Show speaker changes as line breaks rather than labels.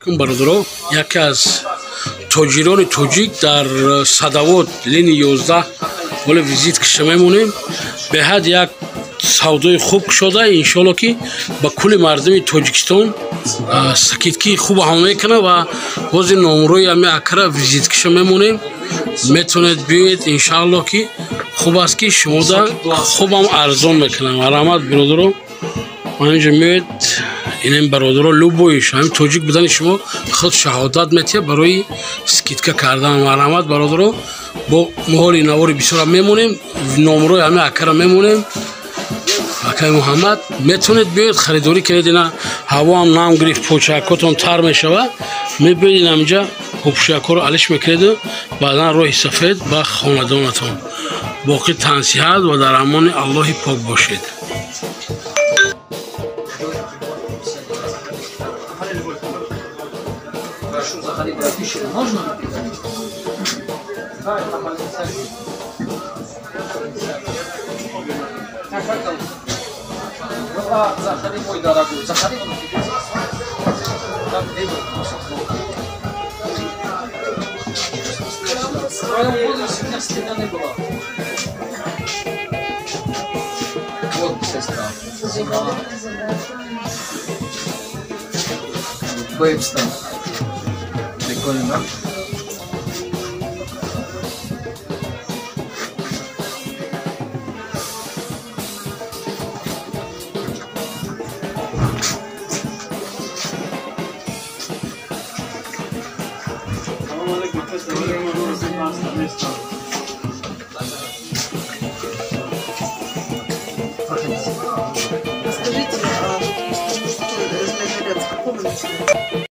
Бародаро, яке аз тоҷирони тоҷик дар Садовод, линии 11, ҳоло визиткаша мемонем. Беҳад як савдои хуб кушода, иншоалло, ки ба кулли мардуми Тоҷикистон скидкаи хуб ҳам мекунад. Ва ҳозир номрои ҳами акара, визиткаша мемонем, метавонед биёед, иншоалло, ки хуб аст, ки шумода хубам арзон мекунам. Марҳамат, бародаро, ҳаминҷо меоед. Инем, бародаро, любой ҳамин тоҷик будани шумо худ шаҳодат метиҳад барои скидка кардан. Марҳамат, бародаро, бо моҳоли навори бисёра мемонем, номрои ҳами акара мемонем, акаи Муҳаммад. Метавонед биёед, харидорӣ кунед. Ина ҳавоам нам гирифт, почакотон тар мешавад, мебиёед инаминҷа, пӯшакҳоро алиш мекунеду баъдан роҳи сафед ба хонадонатон. Боқӣ тансиҳат ва дар амони Аллоҳи пок бошед.
Прошу, заходи, братиша. Можно? Да, это Так, как зовут? Ну, а, заходи, мой дорогой. Заходи, там, где вы? В твоем возрасте у меня стыдно не было. Вот, сестра. Зима. Бэйбстон. Прикольно, да?
Скажите, а что, размер с какого начинается?